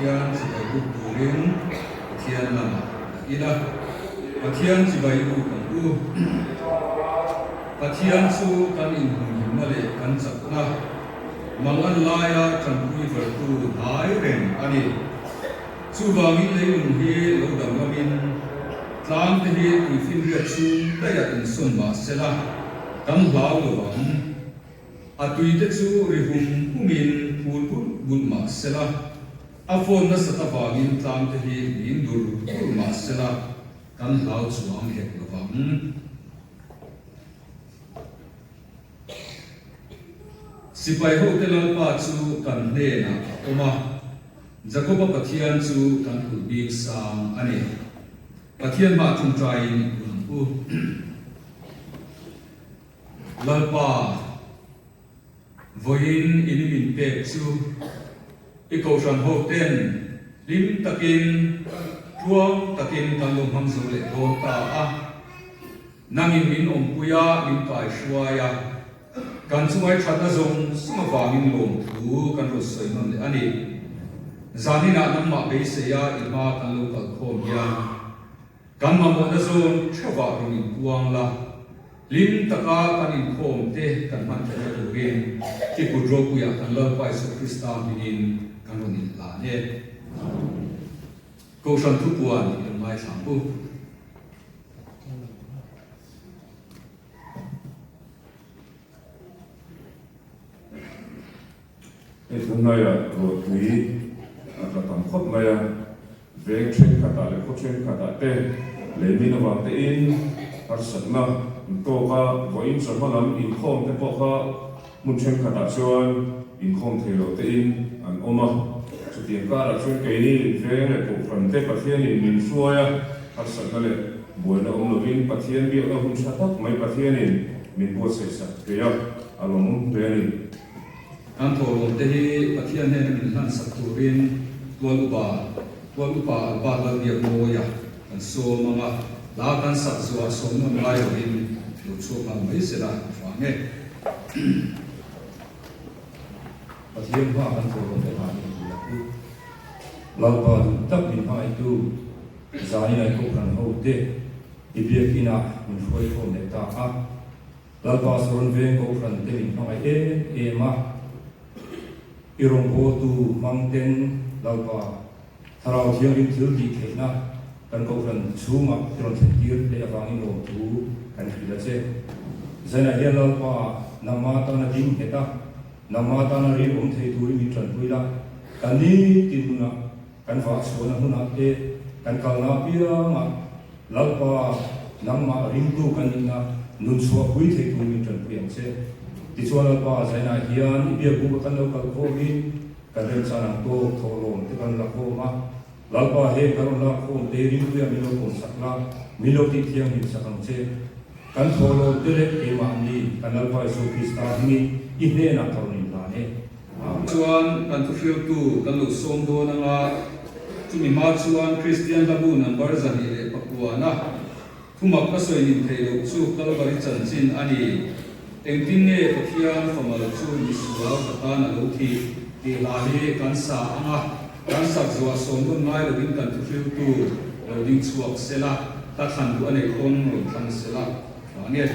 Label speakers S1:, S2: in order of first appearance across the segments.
S1: Pathian chibai buk turin Pathian lamah dah ila, Pathian chibai buk ang u. Pathian chu kan inhumhimna leh kan chakna, mangan laia tanpui bertu hnai reng a ni. Chuvangin leilung hi lo danglamin tlang te hi tuifinriat chhung daihah insawn mah sela kan hlau lo ang. A tui te chu ri hum humin phul bulh bulh mah sela, a fawn nasat avangin tlang te hi ning dur dur mah sela kan hlau chuang hek lo vang. Sipai hote Lalpa chu kan hnenah a awm a, Jakoba Pathian chu kan kulh bik sang a ni. Pathian hmah ṭawngṭaiin i kun ang u. Lalpa, vawiin i ni min pek chu i kohhran ho ten hlim takin, tluang takin kan lo hmang zo leh dawn ta a. Nangin min awmpui a, min kaihruai a, kan chungai thatna zawng zawng avangin lawmthu kan rawn sawi nawn leh a ni. Zaninah nangmah beiseia i hma kan lo kalkhawm hian Kan mamawhna zawn theuhah rawn inpuang la, hlim taka kan inkhawm te kan hman theihna turin i kut ropuiah kan Lalpa Isua Krista hmingin kan rawn inhlan e. Kohhran thupuan i lo ngaithla ang u.
S2: Hei tunlaiah ruahtui a tla tam khawp mai a, veng thenkhatah leh khaw thenkhatah te lei min avang tein harsatna an tawk a, vawiin chawhma lam inkhawm te pawh kha hmun thenkhatah chuan inkhawm thei lo tein an awm a, chutiang karah chuan keini veng leh kohhran te Pathianin min hruai a, harsatna leh buaina awm lovin Pathian biakna hun tha tak mai Pathianin min buatsaih sak thei a, a lawmawm hle a ni.
S1: Kan thawhlawm te hi Pathian hnena min hlan sak turin Tual Upa, Tual Upa Albert Lalbiakmawia kan sawm ang a, hla kan sak zuah sawm nawn ngai lovin lo chhuak nghal mai se la tha ang e.
S3: Pathian hma kan thawhlawm te hlan in tih ang u. Lalpa duh tak min hmaitu Zanin ai Kohhran ho te i biakinah min hruaikhawm leh ta a. Lalpa sawn veng Kohhran te min hmangaih em em a, i rawngbawltu hmang ten Lalpa Thlarau Thianghlim thil tih theihna kan Kohhran chhungah i rawn thlen tir leh avangin lawmthu kan hrilh a che. Zainah hian Lalpa nangma tana ding nghet a, nangma tana rin awm thei turin min tanpui la, kan nitin nunah Kan vah chhuahna hmunah te, kan kalna apiangah Lalpa nangmah ringtu kan nihna nun chhuahpui thei tur min tanpui ang che. Tichuan Lalpa zainah hian i biakbuka kan lo kal khawmin kan remchan ang tawk thawhlawm te kan la khawm a. Lalpa heng kan rawn lak khawm te ringpuiah min lo pawmsak la, min lo tih thianghlim sak ang che. Kan thawhlawm te leh keimahni kan Lalpa Isua Krista hmingin i hnenah ka rawn inhlan e.
S1: Chuan kan thuhriltu kan lo sawm dawn anga, chumi hma chuan Kristian hlabu number 209 thumak a sawi nin theih loh chu Kalvari chanchin a ni. Engtin nge Pathian famal chu misual ka tan a lo thih tih hla hi kan sa anga, kan sak zuah sawm nawn ngai lovin kan thuhriltu lo ding chhuak sela, hla thlan duh a neih pawn rawn thlang sela tha nge.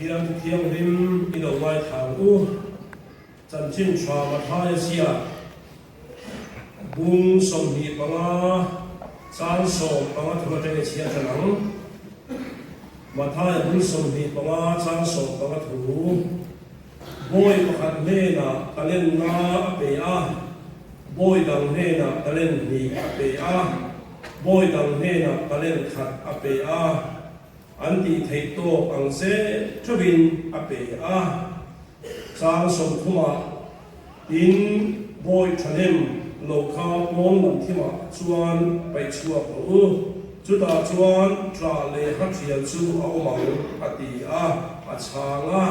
S4: Pathian Thu Thianghlim i lo ngaithla ang u. Chanchin tha Mathaia ziak bung 25 chang 15 thu atang i chhiar tan ang. Mathaia bung 25 chang 15 thu Bawi pakhat hnenah talent nga a pe a, bawi dang hnenah talent hnih a pe a, bawi dang hnenah talent khat a pe a. An tih theih tawk ang zel theuhin a pe a. Chang 30ah tin bawi thahnem lo kha pawn lam thimah chuan paih chhuak rawh u, chutah chuan ṭah leh ha ṭhial chu a awm ang a ti a, a chhang a.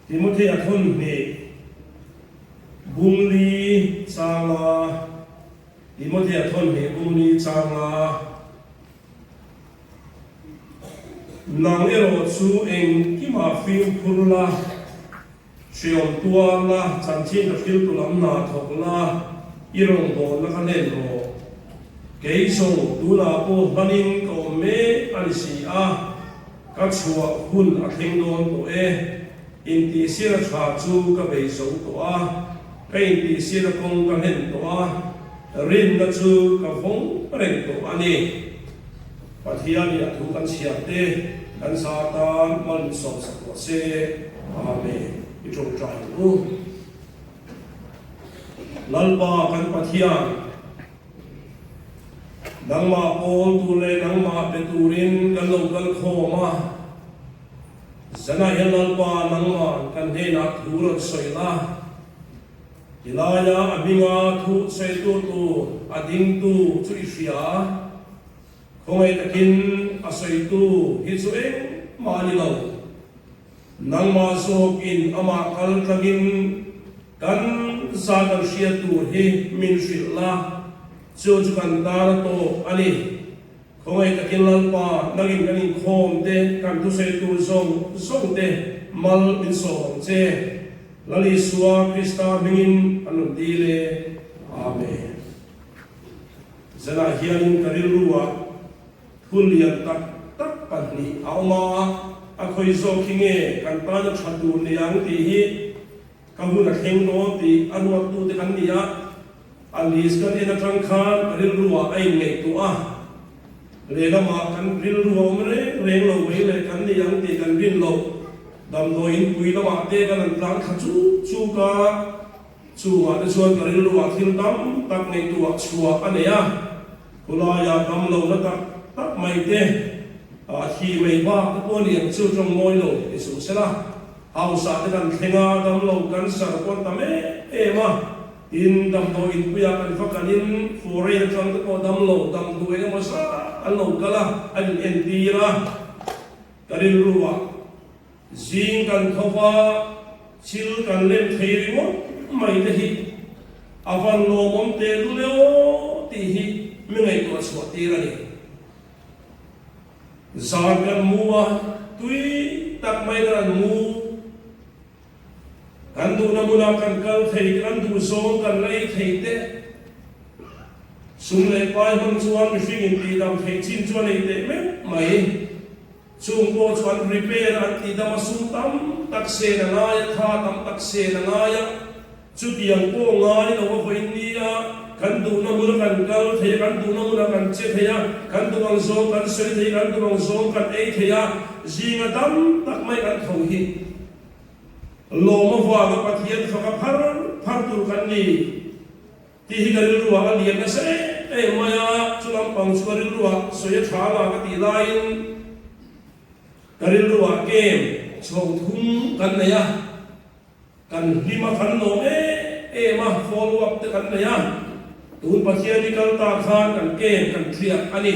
S4: Timothea thawn hnih bung li changa. Timothea thawn hnih bung li changa. Nang erawh chu engkimah fimkhur la, hreawm tuar la, chanchin ka hriltu lam hna thawk la, i rawngbawlna kha hlen rawh. Kei zawng tunah pawh hlanin ka awm mek a ni si a, ka chhuah hun a thleng dawn tawh e. Intihsira tha chu ka bei zo tawh a, ka intihsira kawng ka hlen tawh a, rinna chu ka vawng reng tawh a ni. Pathianin a thu kan chhiar te kan za tan mal min sawmsak rawh se. Amen. I tawngtai ang u. Lalpa kan Pathian, nangmah pawl tur leh nangmah pe turin kan lo kal khawm a. Zanah hian Lalpa nangmah kan hnenah thu rawn sawi la. Tilaia a hminga thu sawitu tur a dingtu chu i hria. Khawngaih takin a sawitu hi chu engmah a ni lo. Nangmah zawkin amah kal tlangin kan za kan hriat tur hi min hrilh la, chu chu kan tan a tawk a ni. Khawngaih takin Lalpa, nangin kan inkhawm te, kan thusawi tur zawng zawng te mal min sawm ang che. Lal Isua Krista hmingin kan rawn dil e. Amen. Zanah hianin ka rilruah thu lian tak tak pahnih a awm a, a khawi zawk hi nge kan tana tha tur ni ang tih hi Ka hun a thleng dawn tih a ruattute kan ni a, a list kan en atang khan ka rilruah a inngaihtuah a, lehlamah kan rilru a awm reng reng lo mai leh kan ni ang tih kan rin loh damdawi inpui lamah te kan han tlang thla chuk chuk a, chungah te chuan ka rilruah thil tam tak ngaihtuah chhuah a nei a, khulaiah damlohna tak tak mai te, a thi mai bak te pawh a ni ang chu tawng mawi lo ti suh sela. Hausa te kan thleng a, damlo cancer pawh an tam em em a, tin damdawi inpuiah kan va kalin foreign atang te pawh damlo dam duh eng emaw zat an lo kal a, an in entir a, ka rilru ah zing kan tho va, thil kan lem thei ringawt mai te hi a van lawmawm teh lul e aw tih hi mi ngaihtuah chhuah tir a ni. Zan kan mu a, tui tak mai kan an mu. Kan duhna hmunah kan kal thei te, kan duh zawng kan la ei thei te. Sum leh pai hmang chuan mihring intihdam theih chin chu a nei teh meuh mai. Chung pawh chu an repair a, an tihdam a, sum tam tak sen a ngai a, tha tam tak sen a ngai a. Chutiang pawh ngai lo a vawiin nia, kan duhna hmuna kan kal thei a, kan duhna hmuna kan che thei a, kan duh ang zawng kan sawi thei a, kan duh ang zawng kan ei thei a, zinga dam tak mai kan tho hi lawm avanga Pathian faka phar phar tur kan ni tih hi ka rilruah a lian nasa em em mai a, chu lampang chu ka rilruah sawi a tha nga ka tih laiin ka rilruah game chho thum kan nei a. Kan hlim a, kan lawm em em a, follow up te kan nei a, tun Pathian i kal ta khan kan ken kan thliah a ni.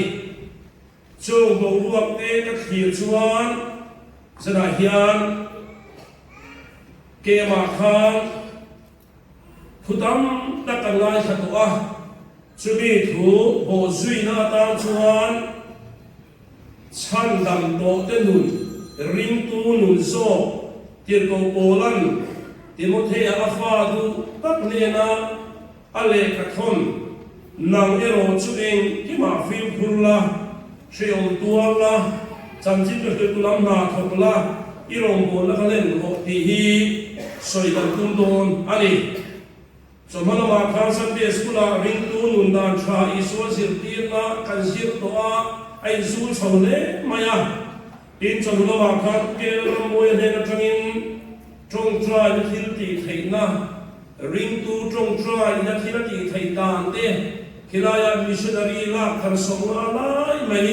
S4: Chung boruak te ka thlir chuan zanah hian kemah khan thu tam tak kan ngaithla tawh a, chumi thu bawhzuina atan chuan Chhandam tawhte nun, ringtu nun zawk Tirhkoh Paula'n Timothea a fa duh tak hnena a lehkha thawn, Nang erawh chu engkimah fimkhur la, hreawm tuar la. Chanchin ka hrilh lam hna thawk la, i rawngbawlna kha len rawh tih hi sawi kan tum dawn a ni. Chawhma lamah khan Sunday School-ah ringtu nun dan tha Isua zirtirna kan zir tawh a, a inzul chho hle mai a. Tin, chawhnu lamah khan Kel Rammawia hnen atangin tawngtaina thil tih theihna, ringtu tawngtaina thil a tih theih dan te, khilaiah missionary lak thar sawmna a lai mai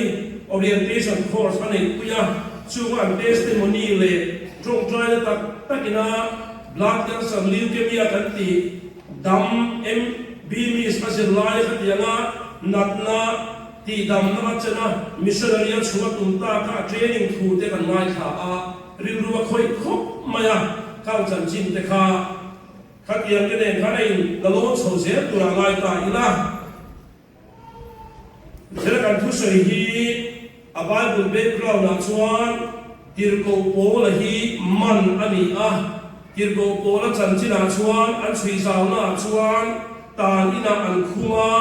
S4: orientation course a neihpui a, chunga an testimony leh tawngtaina tak takina Blood cancer, leukemia kan tih dam, MB miss a zir lai kha tianga natna tih damna a chen a, missionary a chhung a tum ta kha a training thu te kan ngaithla a, rilru a khawih khawp mai a, khang chanchin te kha khatiang te nen khan a in la lawn chho zel turah ngai ta ila. Zela kan thusawi hi a Bible background ah chuan Tirhkoh Paula hi man a ni a, Tirhkoh Paula chanchin ah chuan an chhui zauna ah chuan tan inah an khum a,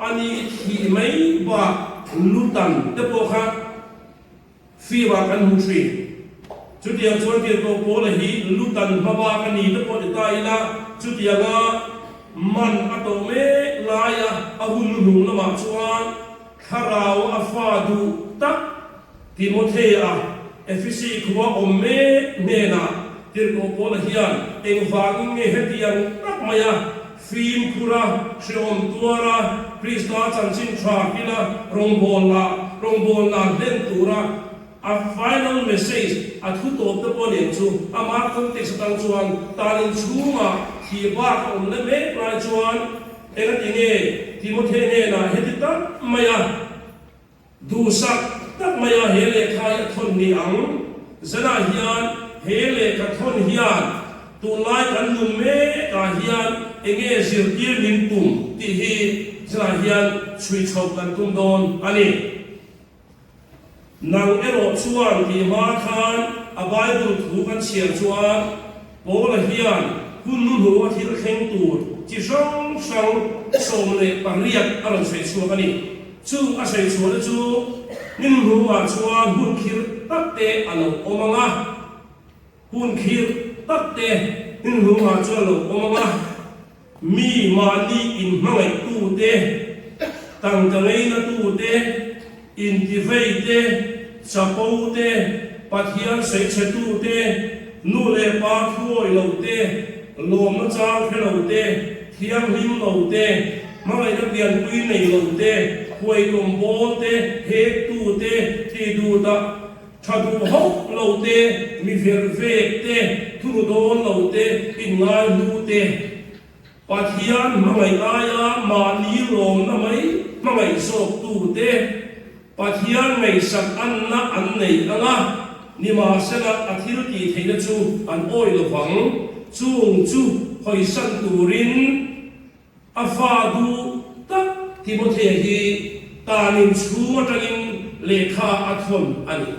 S4: a ni thih mai bak lutan te pawh kha Fiva kan hmu thin. Chutiang chuan Tirhkoh Paula hi lutan hma bak a ni te pawh ti ta ila, chutianga man a tawh mek laia a hun hnung lamah chuan thlarau a fa duh tak Timothea, Efesi khua awm mek hnenah Tirhkoh Paula hian engvangin nge hetiang tak maia Fimkhur a, hrehawm tuar a, Krista chanchin tha kila rawngbawlna rawngbawlna hlen tura a final message a thu tawp te pawh nen chu ama context atang chuan tan in chhungah thih bak a awm le mek lai chuan engati nge Timothy hnenah heti tak maia Duhsak tak maia he lehkha hi a thawn ni ang. Zanah hian he lehkha thawn hian tunlai kan nun mekah hian enge zirtir min tum tih hi zanah hian chhui chhoh kan tum dawn a ni. Nang erawh chuan tih hma khan a Bible thu kan chhiar chuan Paula hian hun hnuhnung a thil thleng tur chi hrang hrang 18 a rawn sawi chhuak a ni. Chu a sawi chhuahna chu hnim hnuah chuan hun khirh tak te a lo awm ang a, hun khirh tak te hnim hnuah chuan a lo awm ang a, mi mahni inhmangaihtu te, tangka ngeinatu te, intivei te, chapo te, Pathian sawichhetu te, nu leh pa thuawi lo te, lawmna chang hre lo te, thianghlim lo te, Hmangaihna pianpui nei lo te, huaitawm bawl te, hektu te, ti duh dah tha duh hauh lo te, mi verh vek te, thunu dawn lo te, inngaihlu te, Pathian hmangaih aia mahni lawmna mai hmangaih zawktu te, Pathian ngaihsak anna an nei ang a, nimahsela a thil tih theihna chu an awih lo vang, chung chu hawisan turin, A fa duh tak Timothea hi tanin chhung atangin lehkha a thawn a ni.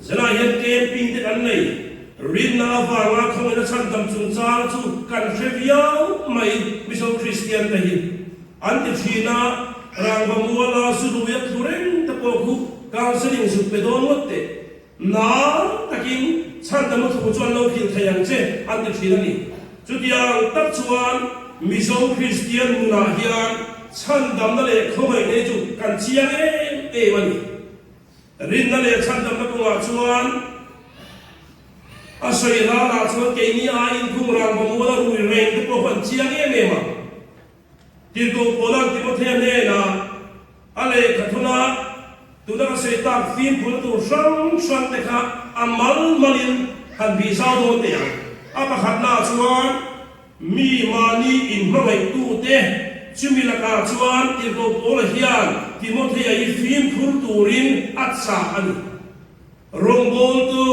S4: Zanah hian camping te kan nei. Rinna avanga khawngin a chhandam chungchang chu kan hre viau mai Mizo Kristian te hi. An ti thin a, rangva muala zu lui a tlu reng te pawh khu counselling zuk pe dawn ngawt teh. Nâr takin chhandam a thu chuan lo hrilh thei ang che an ti thin a ni. Chutiang tak chuan Mizo Kristian nunah hian chhandamna leh khawngaihna hi chu kan chiang em em a ni. Rinna leh chhandamna kawngah chuan a sawi râlah chuan keini aiin khung rangva mual a rui reng te pawh an chiang em em a. Tirhkoh Paula'n Timothea hnenah a lehkha thuna tuna ka sawi tak fimkhurna tur hrang hrang te kha a mal malin han bih zau dawn teh ang. A pakhatnaah chuan mi mahni inhmangaihtute chumi lakah chuan Tirhkoh Paula hian Timothea hi fimkhur turin a chah a ni. Rawngbawltu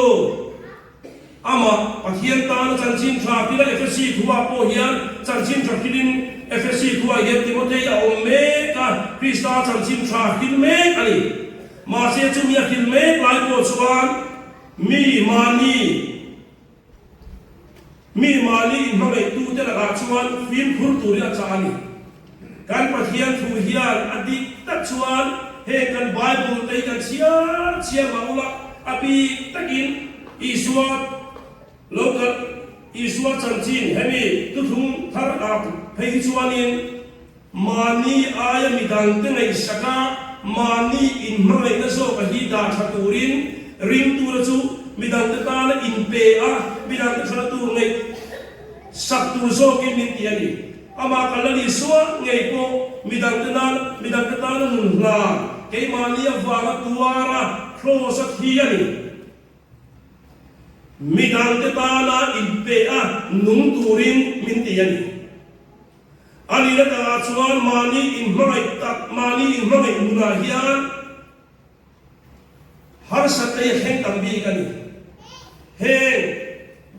S4: Amah Pathian tana chanchin tha kila Efesi khuaah pawh hian chanchin tha hrilin Efesi khuaah hian Timothei a awm mek a, Krista chanchin tha hril mek a ni. Mahse chumi a hril mek lai pawh chuan mi mahni Mi mahni inhmangaihtute lakah chuan fimkhur turin a chah a ni. Kan Pathian thu hian a dik tak chuan Heng kan Bible te hi kan chhiar chhiar mah ula, a bik takin Isua lo kal Isua chanchin hemi thuthlung thar ah phei hi chuanin mahni aia midangte ngaihsak a, mahni inhmangaihna zawka hi dah tha turin ringtura chu midangte tana inpe a, midangte thana tur ngaih sak tur zawkin min ti a ni. Amah ka la Isua ngei pawh midangte nan, midangte tana nun hlan, keimahni avanga tuara kraws a thi a ni. Midangte tana inpe a nung turin min ti a ni. A nihna takah chuan mahni inhmangaih tak, mahni inhmangaih nunah hian, Harsatna hi a thleng tam bik a ni. Heng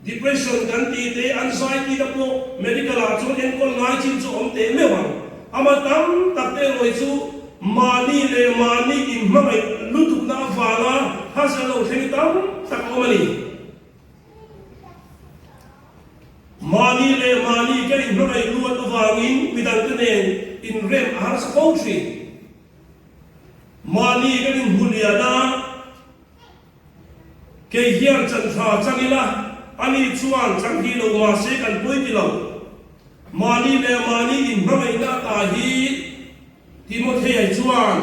S4: depression kan tih te, anxiety te pawh medical ah chuan enkawl ngai chin chu awm teh meuh ang. Ama tam tak te erawh hi chu mahni leh mahni inhmangaih lutukna avanga harsatna lo thleng hi tam tak a awm a ni. Mahni leh mahni kan inhmangaih luat avangin midangte nen inrem a harsa fo thin. Mahni kan inhmu lian a, kei hian chanthla chang ila, ani chuan chang hi lo mahse kan pawi ti lo. Mahni leh mahni inhmangaihna ata hi Timothea chuan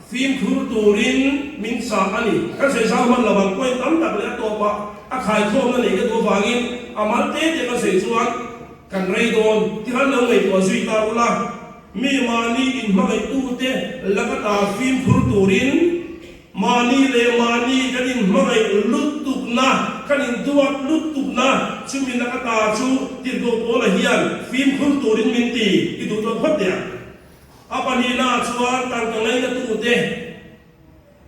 S4: fimkhur turin min chah a ni. Kan sawi zau hman lo ang, point tam tak leh a tawpah a khaikhawmna nei ka duh avangin a mal te te kan sawi chuan kan rei dawn tikhan lo ngaihtuah zui ta ula. Mi mahni inhmangaihtute laka ta fimkhur turin mahni leh mahni kan inhmangaih lutukna, kan induat lutukna chumi laka ta chu tirhkoh Paula hian fimkhur turin min ti i duh tawh phawt teh ang. A pahnihnaah chuan tangka ngainatute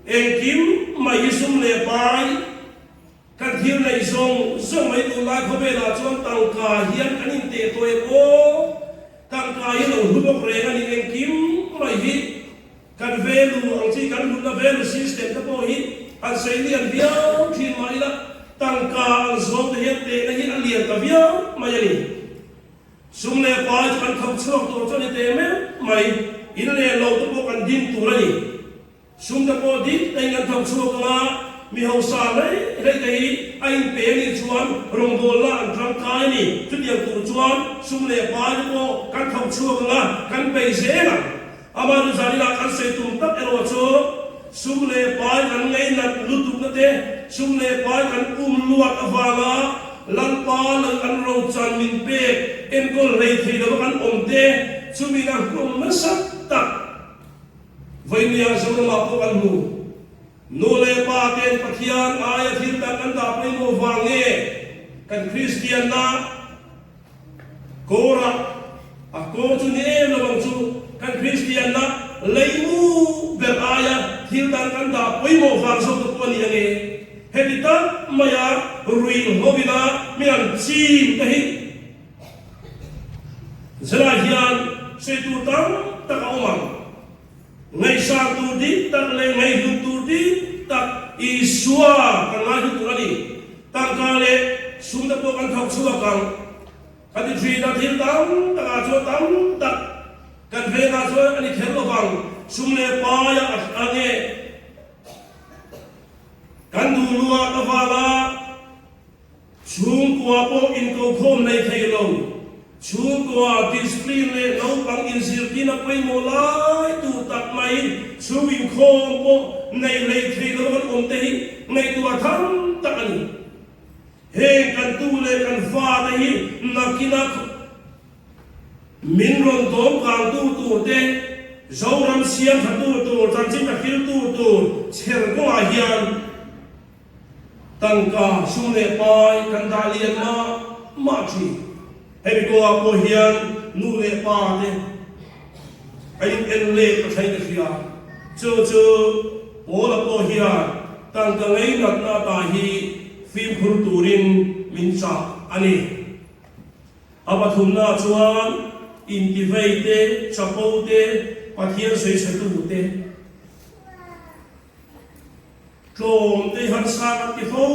S4: engkim mai hi sum leh pai, Kan thil neih zawng zawng mai tunlai khawvelah chuan tangka hian kan inteh tawh em aw? Tangka hi lo hlu bawk reng a ni. Engkim mai hi kan value ang chi, kan hlutna value system te pawh hi han sawi lian viau thin mah ila, tangka ang zawng te hian tehna hi a lian ta viau mai a ni. Sum leh pai chu kan thawk chhuak tur chu a ni teh meuh mai, in leh lo te pawh kan din tur a ni. Sum te pawh dik takin kan thawk chhuak ang a, mi hausa hlei hlei te hi a inpe a nih chuan rawngbawlna an tangkai a ni. Chutiang tur chuan sum leh pai te pawh kan thawk chhuak ang a, kan bei zel ang. Amah chu zaninah kan sawi tum tak erawh chu sum leh pai kan ngainat lutukna te, sum leh pai kan um luat avanga Lalpa lal an rochan min pek enkawl hlei thei lova kan awm te, chumi a hlawm nasa tak. Vawinia Zoramah pawh kan hmu. Nu leh pa ten Pathian aia thil tak an dah pawimawh vang nge kan Kristianna kawrah a kawr chu ni em lo ang chu kan Kristianna leimu ber aia thil dang kan dah pawimawh vang zawk te pawh a ni ange. Heti tak maia ruih hlawina mi an chim te hi Zela hian sawi tur tam tak a awm ang. Ngaihsan tur dik tak leh ngaihhlut tur dik tak Isua kan ngaihhlut tur a ni. Tangka leh sum te pawh kan thawk chhuak ang. Ka ti thin a, thil tam takah chuan tam tak kan vengah chuan a ni kher lo vang. Sum leh paia a a nge kan duh luat avanga Chhungkua pawh inkokhawm nei thei lo. Chhungkua discipline leh naupang inzirtin a pawimawh lai tur tak mai chhung inkhawm pawh nei hlei thei lo kan awm te hi ngaihtuah tham tak a ni. Heng kan tu leh kan fa te hi nakina min rawn dawm kangtu tur te, Zoram siam thatu tur, chanchin hriltu tur chher kawngah hian Tangka sum leh pai kan dah lian mah mah thin. Hemi kawngah pawh hian nu leh pa te a in en let a thleng ka hria. Chu chu Paula pawh hian tangka ngeinatna ata hi fimkhur turin min chah a ni. A pathumnaah chuan intivei te, chapo te, Pathian sawichhetu te, Tlawm te harsa kan ti fo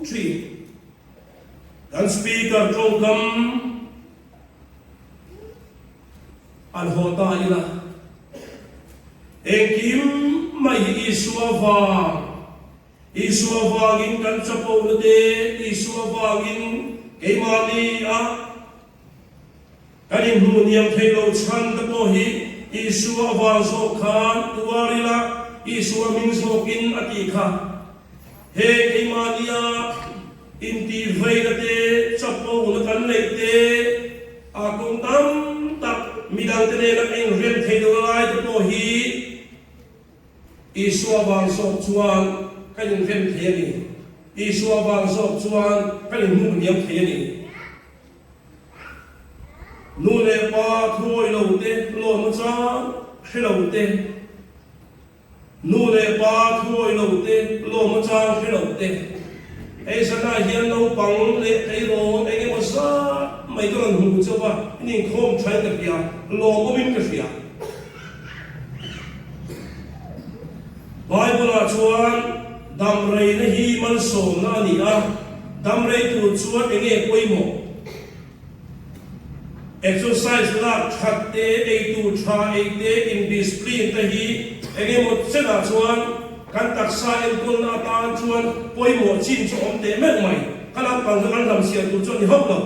S4: thin. Kan Speaker tawngkam an haw ta ila. Engkim mai hi Isua vang, Isua vangin kan chapona te, Isua vangin keimahni a kan inhmuh hniam thei lo chhan te pawh hi Isua vang zawk khan tuar ila, Isua hming zawkin a tih kha. Heng keimahnia intihveina te, chapona kan neih te, a kawng tam tak midangte nena ka inrem thei lo lai te pawh hi Isua vang zawk chuan kan inrem thei a ni. Isua vang zawk chuan kan inhmuh hniam thei a ni. Nu leh pa thuawi lo te, lawm achang hre lo te, Nu leh pa thuawi lo te, lawm achang hre lo te, hei zanah hian naupang leh tleirawl eng emaw zat mai ka rawn hmu chauh a, in inkhawm thain ka hria, lawmawmin ka hria. Bible-ah chuan damreina hi malsawmna a ni a, damrei tur chuan eng nge pawimawh? Exercise lak that te, ei tur tha ei te, indiscipline te hi eng emaw chenah chuan kan taksa enkawlna atan chuan pawimawh chin chu awm teh meuh mai. Ka lampang chu kan hlamchhiah tur chu a ni hauh lo.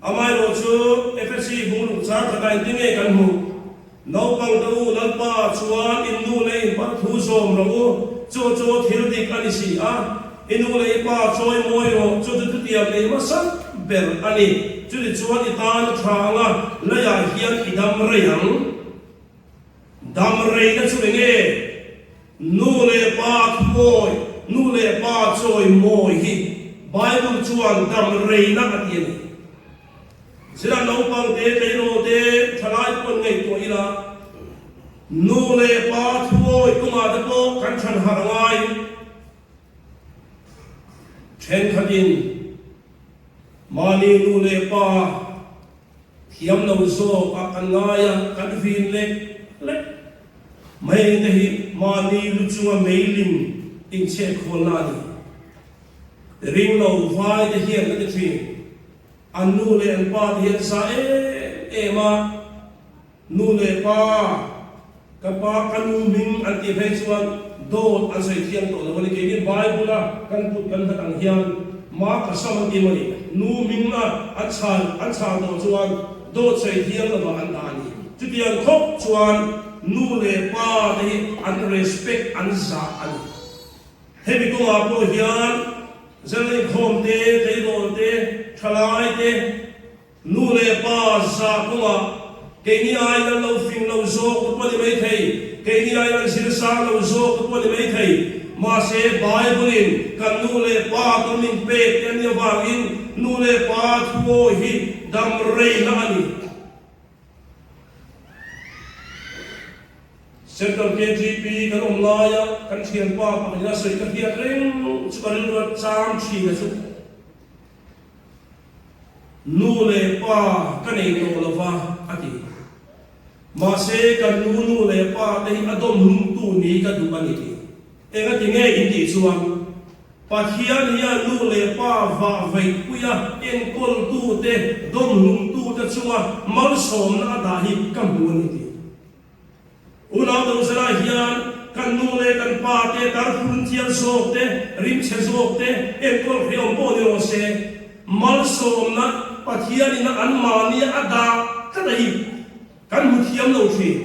S4: Amaherawh chu FSC bungruk chang khatah engtin nge kan hmuh? Naupang te u, Lalpa chuan in nu leh in pa thu zawm rawh u, chu chu thil dik a ni si a, i nu leh i pa chawi mawi rawh, chu chu thutiam nei hmasa ber a ni, chutichuan i tan a tha ang a, leiah hian i dam rei ang. Dam reina chu enge? Nu leh pa thuawi, nu leh pa chawi mawi hi Bible chuan dam reina a ti a ni. Zira naupang te, tleirawl te, thalai pawh an ngaihtuah ila, nu leh pa thuawi kawngah te pawh kan chhan harh a ngai. Thenkhatin mahni nu leh pa thiam lo zawk ah kan ngai a, kan vin lek lek mai te hi mahni lu chunga meiling inchhekkhawlna a ni. Ring lo vai te hian ka ti thin. An nu leh an pa te hian za em em a, nu leh pa, ka pa, ka nu hming an tih phei chuan dawt an sawi thiang tawh lo a ni. Keini Bible a kan kut kan nghat ang hian ma ka sam an ti maw ni, nu hming a an chhal an chhal tawh chuan dawt sawi thiang lovah an dah a ni. Chutiang khawp chuan nu leh pa te hi an respect an zah a ni. Hemi kawngah pawh hian Zalengkhawm te, tleirawl te, thalai te, nu leh pa zah kawngah keini aiin an lo fing lo zawk te pawh a ni maithei, keini aiin an zir sang lo zawk te pawh a ni maithei. Mahse, Bible-in kan nu leh pa te min pek te a nih avangin nu leh pa thuawi hi dam reina a ni. Central KGP kan awm laia kan thianpa pakhat a sawi ka hriat reng chu ka rilru a chang thin a chu. Nu leh pa ka nei tawh lo va a ti. Mahse kan nu nu leh pa te hi a dawm hlumtu ni ka duh a ni ti. Engati nge in tih chuan Pathian hian nu leh pa vah veihpuia enkawltute, dawmhlumtute chunga malsawmna a dah hi ka hmu a ni tih. Unau Dozela hian kan nu leh kan pa te tarphun thial zawk te, rimchhe zawk te enkawl hreawm pawh ni rawh se, malsawmna Pathianin anmahnia a dah tlat a hi. Kan hmu thiam lo thin.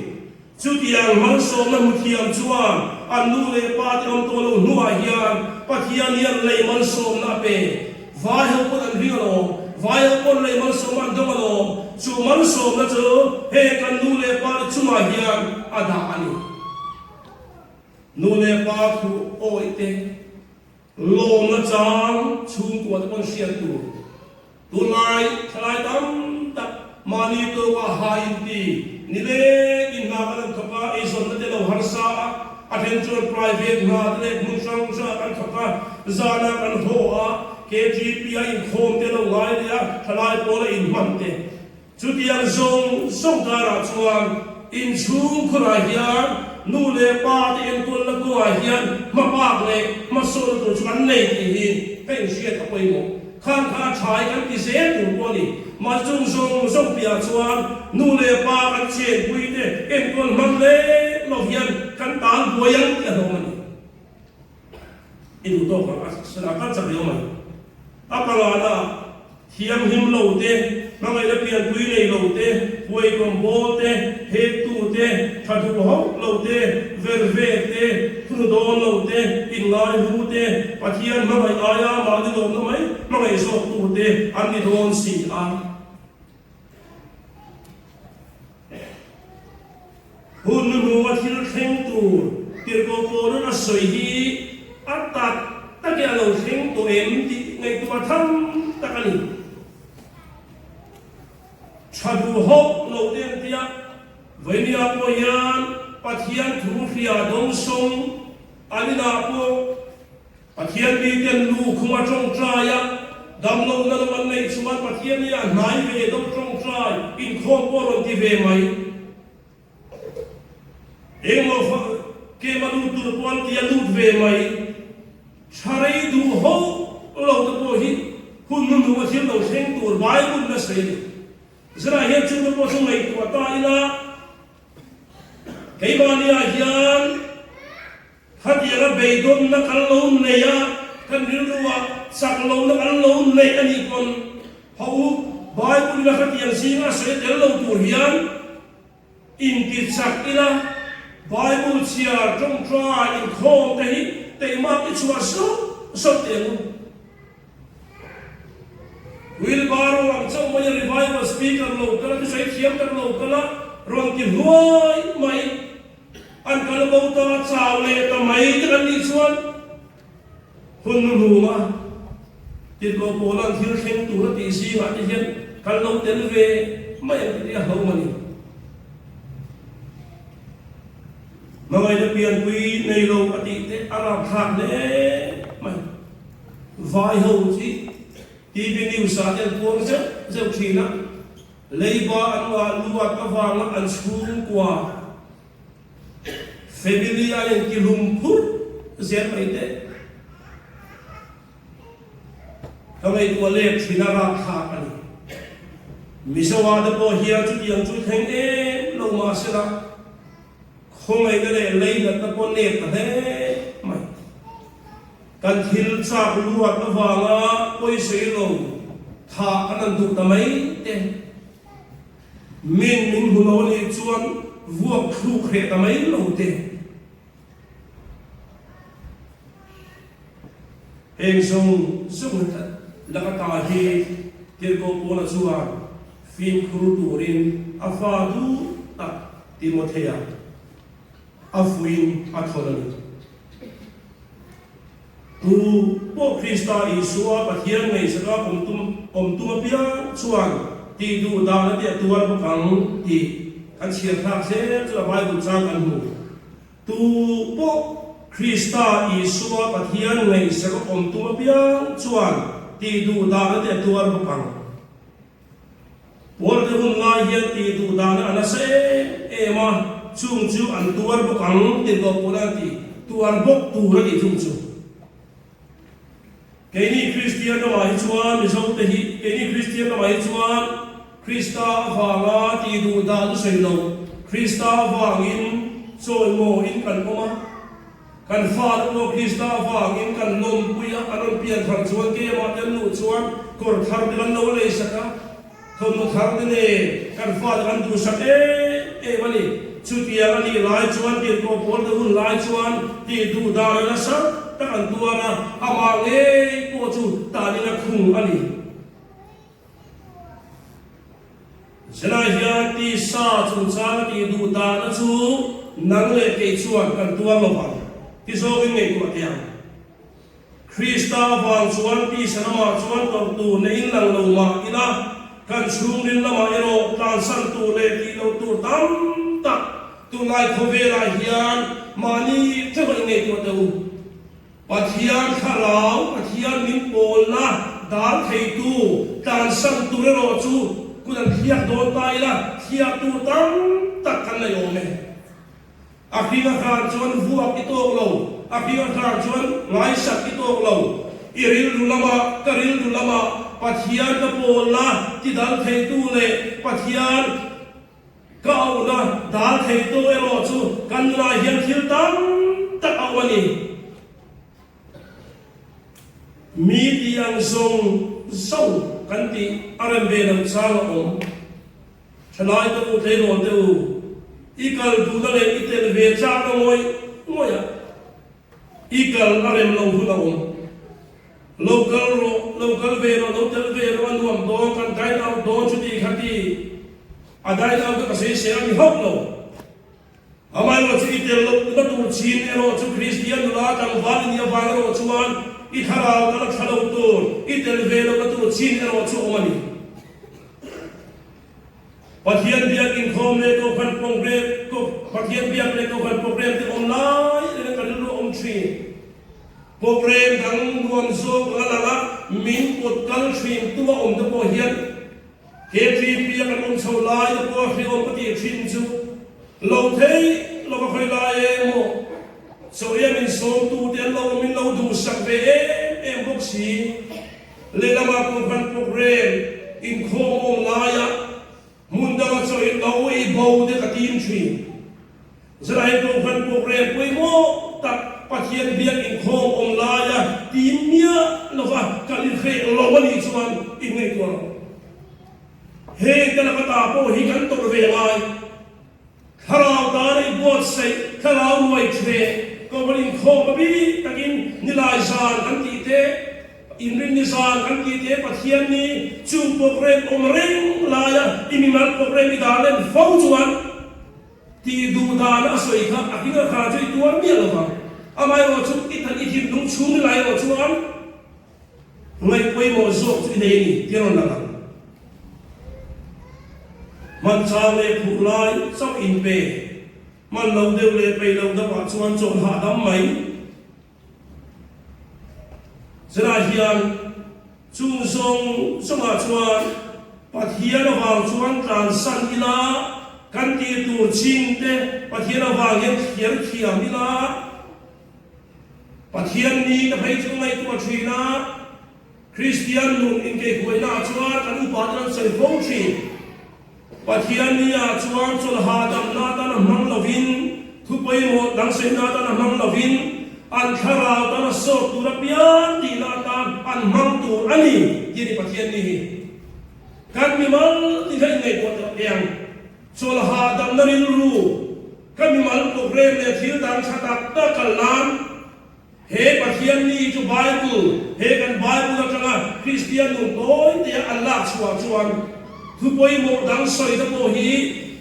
S4: Chutiang malsawmna hmu thiam chuan an nu leh pa te awm tawh lo hnuah hian Pathian hian lei malsawmna a pe. Vai ho pawn an ring alawm, vai ho pawn lei malsawmna an dawng alawm. Chu malsawmna chu heng kan nu leh pa te chungah hian a dah a ni. Nu leh pa thu awih te. Lawmna chang chhungkua te pawn hriat tur. Tunlai thalai tam tak mahni tawka ha inti nileng in hna kan an thawk a, eizawnna te lo harsa a, a then chuan private hna te leh hmun hrang hrangah kan thawk a, zana kan haw a, KTP a inkhawm te lo ngai leh a, thalai pawl a inhman te. Chutiang zawng zawng karah chuan inchhungkhurah hian nu leh pa te enkawlna kawngah hian hmabak leh hmasawnna tur chu kan nei tih hi ka inhriat a pawimawh. Khan kha a tha i kan ti zel tur pawh a ni. Mahse chung zawng zawng piahah chuan nu leh pa kan chenpui te enkawl hman leh. lo hian kan tal buai ang tih a hlawm a ni. I duh tawk ang a sana kal chak riau mai. A pangana thianghlim lo te, hmangaihna pianpui nei lo te, huaikawm bawl te, hektu te, tha duh hauh lo te, ver vek te, thunu dawn lo te, inngaihlu te, Pathian hmangaih aia mahni lawmna mai hmangaih zawktu te an ni dawn si a. Hun hnuhnunga thil thleng tur tirhkoh pawhna a sawi hi a tak takin a lo thleng tawh em tih ngaihtuah tham tak a ni. Tha duh hawk lo te an tia, Vainia pawh hian Pathian thu hria dawngsawng an inah pawh Pathian miten lu khum a tawngtai a, damlohna lo an neih chuan Pathian hi a hnai ve deuh tawngtai inkhawm pawh rawn ti ve mai. Engmaw fa kem a lut tur pawh an ti a lut ve mai. Tha rei duh hauh lo te pawh hi hun hnuhnung a thil lo thleng tur Bible in a sawi a ni. Zanah hian chungte pawh chu ngaihtuah ta ila keimahniah hian Khatianga beidawnna kan lo nei a, kan rilruah chak lohna kan lo nei a nih pawn haw u, Bible-in a khatiang zinga a sawi tel lo tur hian inti chak ila, Bible chhiar tawngtai inkhawm te hi teimak i chhuah sawt sawt teh ang u. Wheelbarrow ang chauh mai a revival speaker lo kal a, thusawi thiam tak lo kal a, rawn ti hluai mai. An kal bo ta chau leh ta mai te kan nih chuan hun hnuhnunga tirhkoh Paula'n thil thleng tur a tih zingah te hian kan lo tel ve mai ang tih te a hlauhawm a ni. Hmangaihna pianpui nei lo a tih te a rapthlak hle mai. Vai ho chi TV news ah te an puang zeuh zeuh thin a. Leiba an ngah luat avanga an chhungkua family an intihlum phur zel mai teh. Ka ngaihtuah lek thin a rapthlak a ni. Mizoah te pawh hian chutiang chu thleng em lo mahsela khawngaihna leh leinatna pawh nep ta hle mai. Kan thil chak luat avanga pawisawi lo thah kan han duh ta mai te, min min hmu lo anih chuan vuak thluk hreh ta mai lo te. Heng zawng zawng laka ta hi Tirhkoh Paula chuan fimkhur turin a fa duh tak Timothea a fuiin a thawn a ni. Tu pawh Krista Isua Pathian ngaihsaka awm tum awm tum apiang chuan tih duh dan a tih a tuar bawk ang tih kan chhiar thlak zel chu a Bible chang kan hmu. Tu pawh Krista Isua Pathian ngaihsaka awm tum apiang chuan tih duh dan a tih a tuar bawk ang. Pawl te hun lai hian tih duh dahna a nasa em em a, chung chu an tuar bawk ang tih tawh pawh an ti, tuar bawk tur a nih thung chu. Keini Kristian ramah hi chuan Mizo te hi, keini Kristian ramah hi chuan Krista avanga tih duh dah chu sawi lo, Krista avangin chawimawiin kan awm a, Kan fate pawh Krista avangin kan lawmpui a, an rawn pian thar chuan keimah te an luh chuan kawr thar te kan lo leisak a, thawmhnaw thar te nen kan fate kan duhsak em em a ni. Chutiang a nih lai chuan tirhkoh pawl te hun lai chuan tih duh dan a nasa tak an tuar a, amah ngei pawh chu tanin a khung a ni. Helai hian tisa chungchang a tih duh dahna chu nang leh kei chuan kan tuar lo vang ti zawngin ngaihtuah teh ang. Krista vang chuan tisa lamah chuan tawrh tur neiin lang lo mah ila, kan chhungril lamah erawh tlansan tur leh tih loh tur tam tak tunlai khawvelah hian mahni theuh a inngaihtuah teh u. Pathian thlarau, Pathian min pawlna dar theitu, tlansan tur erawh chu kut an thliak dawn ta ila, thliak tur tam tak kan nei awm e. A hring a hran chuan vuak i tawk lo, a hring a hran chuan ngaisak i tawk lo. I rilru lamah, ka rilru lamah Pathian ka pawlna tidal theitu leh Pathian. Ka auhna dal theitu erawh chu kan nunah hian thil tam tak a awm a ni. Mi tih ang zawng zawng kan tih a rem ve lo chang a awm. Thalai te u, tleirawl te u, i kal duhna leh i tel ve chakna ngawih ngawih ah i kal a rem lo hun a awm. Lo kal rawh, lo kal ve rawh, lo tel ve rawh a nuam dawn, kan dine out dawn chuti khati a dine out a ka sawisel a ni hauh lo. Amaherawh chu i tel lohna tur chin erawh chu Kristian nula tlangval i nih avang erawh chuan i thlarau kal a tha lo tur, i tel ve lohna tur chin erawh chu awm a ni. Pathian biak inkhawm leh kohhran program, Pathian biak leh kohhran program te awm lai reng kan rilru a awm thin. Program dang nuam zawk anga lang a min pawt kal thin tu a awm te pawh hian KTP a kan awm chho lai te pawh a hriawm ka tih thin chu lo theih lo ka khawi lai emaw chaw em in sawm tu te an lo awm in lo duhsak ve em em bawk si. Lehlamah kohhran program inkhawm awm laia hmun danga chaw in lo ei bo te ka tim thin. Zirlai kohhran program pawimawh tak Pathian biak inkhawm awm laia tim miah lova kal i hreh lo a nih chuan inngaihtuah rawh. Heng te laka ta pawh hi kan tawrh ve ngai. Thlarau tan i buatsaih, thlarau ruai thleh, kohhran inkhawm a bik takin nilai zan kan tih te, inrinni zan kan tih te Pathian ni chung program awm reng laia i mimal program i dar len fo chuan Tih duh dan a sawi kha a hring a kha chu i tuar miah lo vang. Amaherawh chu i that i thinlung chhung i lai erawh chuan ngaih pawimawh zawk chu i nei a ni tih a rawn lang ang. Hman chang leh phuh lai chauh inpe, hman lo deuh leh peih lo deuh ah chuan chawlh hahdam mai. Zirah hian chung zawng zawngah chuan Pathian avang chuan tlansan ila, kan tih tur chin te Pathian avang hian thliar thiam ila, Pathian ni ka phei chu ka ngaihtuah thin a, Kristian nun inkeihhuaihnaah chuan kan upa te an sawi fo thin. Pathian ni-ah chuan chawlh hahdamna atan a hmang lovin, thu pawimawh dang sawina atan a hmang lovin, an thlarau tan a sawt tur apiang tihna atan an hmang tur a ni tih a ni Pathian ni hi. Kan mimal tih kha inngaihtuah tawh teh ang. Chawlh hahdamna rilru, ka mimal program leh thil dang tha tak tak kal nan, He Pathian ni chu Bible, he kan Bible atanga Kristian nun tawi tea an lak chhuah chuan thu pawimawh dang sawi te pawh hi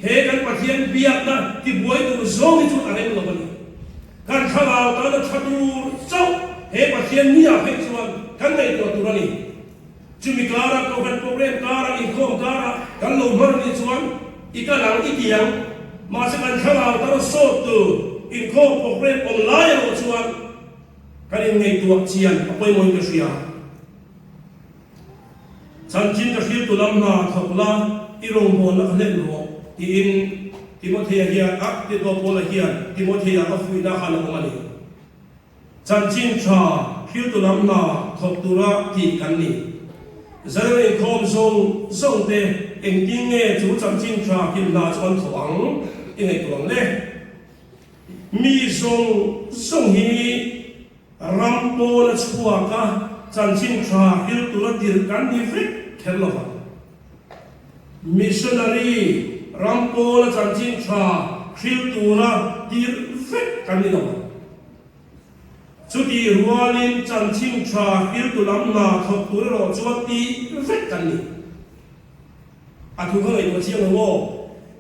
S4: he kan Pathian biakna tibuai tur zawng hi chu a rem lo a ni. Kan thlarau tana tha tur chauh he Pathian ni ah phei chuan kan ngaihtuah tur a ni. Chumi karah kohhran program karah inkhawm karah kan lo hmar nih chuan i kal ang i ti ang. Mahse kan thlarau tara sawt tur inkhawm program awm lai erawh chuan kan inngaihtuah chian a pawimawhin ka hria. Chanchin ka hriltu lam hna thawk la i rawngbawlna kha hlen rawh tiin Timothea hian a Tito Paula hian Timothea a fuihna khan a awm a ni. Chanchin tha thiltu lam hna thawk tura tih kan ni. Zalen inkhawm zawng zawng te engtin nge chu chanchin tha hil hna chu an thawh ang i ngaihtuah ang le? Mi zawng zawng hi ram pawn a chhuak a, chanchin tha hil tura tirh kan ni vek kher lo vang. Missionary ram pawn a chanchin tha hril tura tirh vek kan ni lo vang. Chutih rualin chanchin tha hriltu lam hna thawk tur erawh chuan ti vek kan ni. A thu kha ngaihtuah chiang lo aw.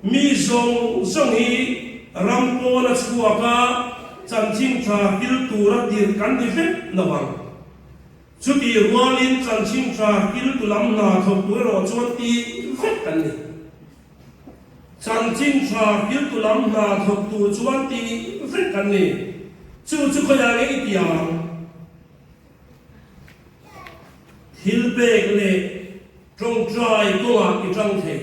S4: Mi zawng zawng hi ram pawn a chhuak a, chanchin tha hril tura tirh kan ni vek lo ang. Chutih rualin chanchin tha hriltu lam hna thawk tur erawh chuan ti vek kan ni. Chanchin tha hriltu lam hna thawk tur chuan ti vek kan ni. Chu chu khawiah nge i ti ang? Thil pek leh tawngtai kawngah i tang thei.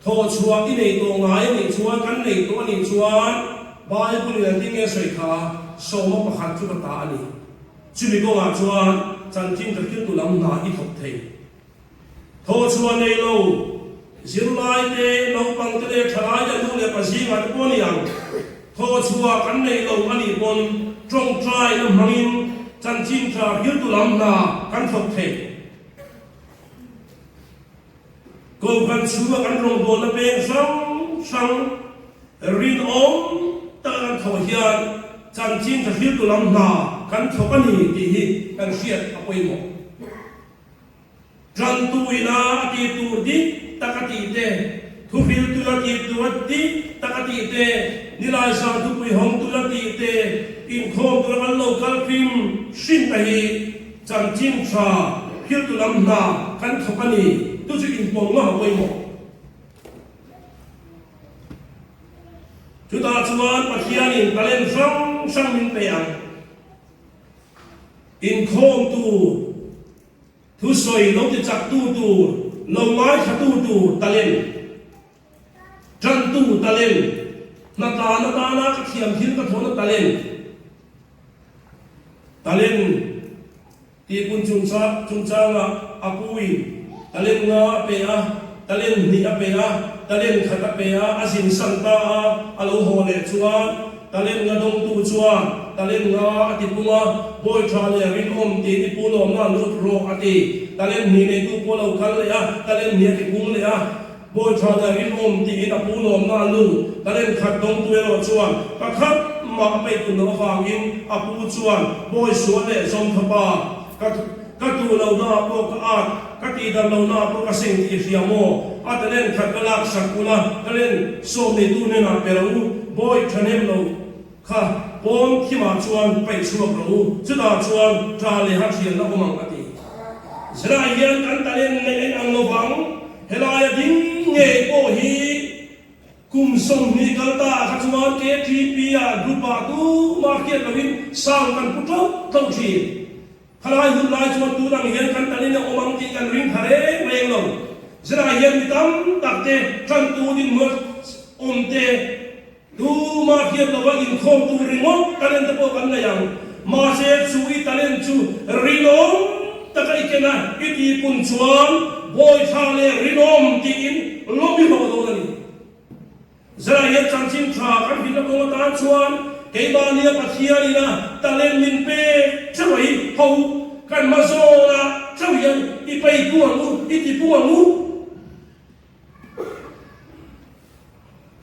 S4: Thawhchhuah i nei tawh ngai a nih chuan, kan nei tawh a nih chuan Bible in an ti nge sawi kha, sawma pakhat chu ka ta a ni. Chumi kawngah chuan chanchin tha hriltu lam hna i thawk thei. Thawhchhuah nei lo. Zirlai te, naupang te leh thalai te nu leh pa zingah te pawh a ni ang. Thawhchhuah kan nei lo a nih pawn tawngtaina hmangin chanchin tha hriltu lam hna kan thawk thei. Kohhran chhunga kan rawngbawlna peng hrang hrang rinawm taka kan thawh hian chanchin tha hriltu lam hna kan thawk a ni tih hi kan hriat a pawimawh. Tantu ina a tih tur dik tak a tih te, thuhriltu a tih tur a dik tak a tih te, Nilaisa thupui hawngtu a tih te, inkhawm tura kan lo kal hrim hrim ta hi chanchin tha hriltu lam hna kan thawk a ni. Chu chu inpawm ngam a pawimawh. Chutah chuan Pathianin talent hrang hrang min pe ang. Inkhawm tur. Thusawi lo ti chaktu tur, lo ngaithlatu tur talent, tantu talent, hna tan atana ka thiam thil ka thawhna talent, talent tih kun chungchangah a puin talent nga a pe a, talent hnih a pe a, talent khat a pe a, a zin san ta a, a lo haw leh chuan Talent nga dawngtu chuan talent nga a ti pung a, Bawi tha leh rinawm tiin i pu lawmna lut rawh a ti. Talent hnih neitu pawh lo kal leh a, talent hnih a ti pung leh a, Bawi tha leh rinawm tiin a pu lawmna a lut. Talent khat dawngtu erawh chuan pakhat mah a peih tum loh avangin a pu chuan Bawi sual leh zawmthapa ka Ka duh lohnaah pawh ka at, ka tihdam lohnaah pawh ka seng tih i hria maw? A talent khat ka lak sak ula, talent sawm neitu hnenah pe rawh u, bawi thahnem lo kha pawn thimah chuan paih chhuak rawh u, chutah chuan ṭa leh ha ṭhianna awm ang a ti. Zirah hian kan talent neih a inang lovang, helaia ding ngei pawh hi kum 20 kal ta ah kha chuan KTP ah group ah tumah hriat loin sound kan pu ṭauh ṭauh ṭhin. Khalai hun lai chuan tun ang hian kan talin a awm ang tih kan ring pha reng reng lo. Zirah hian mi tam tak te tantu dinhmun awm te, tuma hriat lova inkhawm tur ringawt talent te pawh kan nei ang. Mahse chu i talent chu rinawm taka i ken a, i tihpun chuan bawithla leh rinawm tiin lawm i hlawh dawn a ni. Zirah hian chanchin tha kan hrilhna kawng atan chuan keimahnia Pathianin a talent min pek theuh hi ho kan hma zawnah theuh hian i pei pung ang u, i ti pung ang u.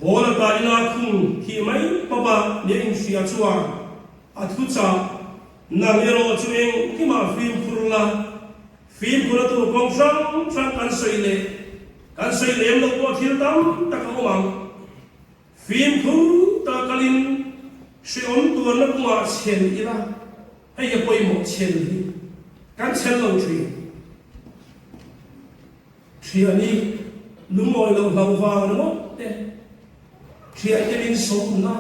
S4: Paul ata ina khung thih mai papa nia inhria chuan a thuchah, Nang erawh chu engkimah fimkhur la, Fimkhur a tur kawng hrang hrang kan sawi leh kan sawi lem loh pawh thil tam tak a awm ang. Fimkhur taka kalin hrehawm tuarna kawngah chhel ila, hei hi a pawimawh chhel hi kan chhel lo thin. Thiani lungawi loh hlau vang ringawt te, thiante min sawmna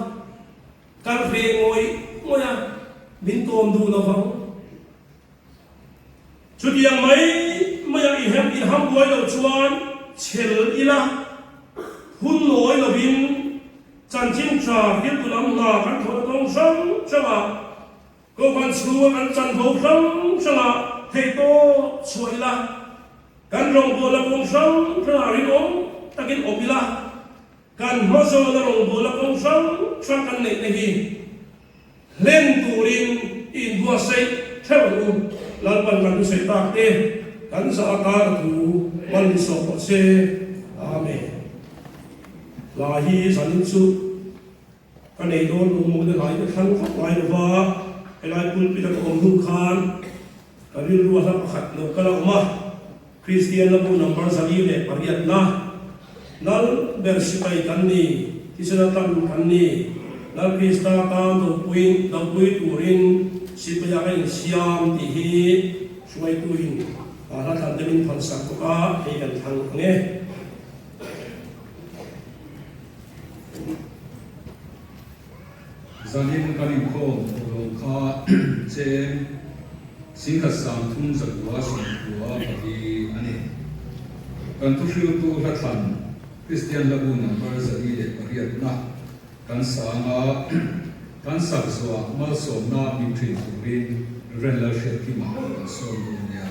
S4: kan hreh ngawih ngawih a, min tawm duh lovang. Chutiang mai maia i hem i ham buai loh chuan chhel ila, hun nawi lovin chanchin tha hriltu lam hna kan thawhna kawng hrang hrangah, kohhran chhunga kan chanvo hrang hrangah theihtawp chhuah ila, kan rawngbawlna kawng hrang hrangah rinawm takin awm ila, kan hmazawna rawngbawlna kawng hrang hrang kan neihna hi Hlen turin i inbuatsaih theuh ang u. Lalpan kan thusawi tak te kan zah atan a thu mal min sawm rawh se. Amen. Hla hi zanin chu ka nei dawn lo maw te hlai ka thlang vak ngai lo va, helai pulpit a ka awm hnu khan ka rilru a hla pakhat lo kal a awm a. Kristian labu number 408 na, Lal ber sipai kan ni, thisena tan kan ni, Lal Krista tan dopuiin dopui turin sipaia ka insiam tih hi hruaituin hla thlan te min phalsak bawk a, hei kan thlang ang e.
S1: Zanin kan inkhawm thawhlawm kha cheng singkhat sang thum zakua sawmkhua pali a ni. Kan thuhriltu hlathlan Kristian Hlabu number 408 na kan sang a, kan sak zuah malsawmna min thin turin Rev. Lalhriatkima kan sawm dawn nia.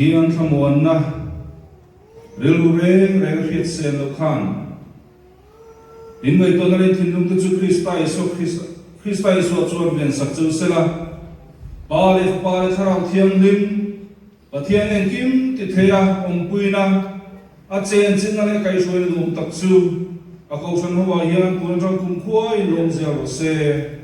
S2: Pathian thlamuanna rilru reng reng a hriat sen loh khan in ngaihtuahna leh thinlung te chu Krista Isua Krista Isua chuan vensak cheu sela, Pa leh Fapa leh Thlarau Thianghlim Pathian engkim ti theia awmpuina a chenchinna leh kaihhruaina duhawm tak chu a Kohhran hoah hian tun atang kumkhua in lawm zel rawh se.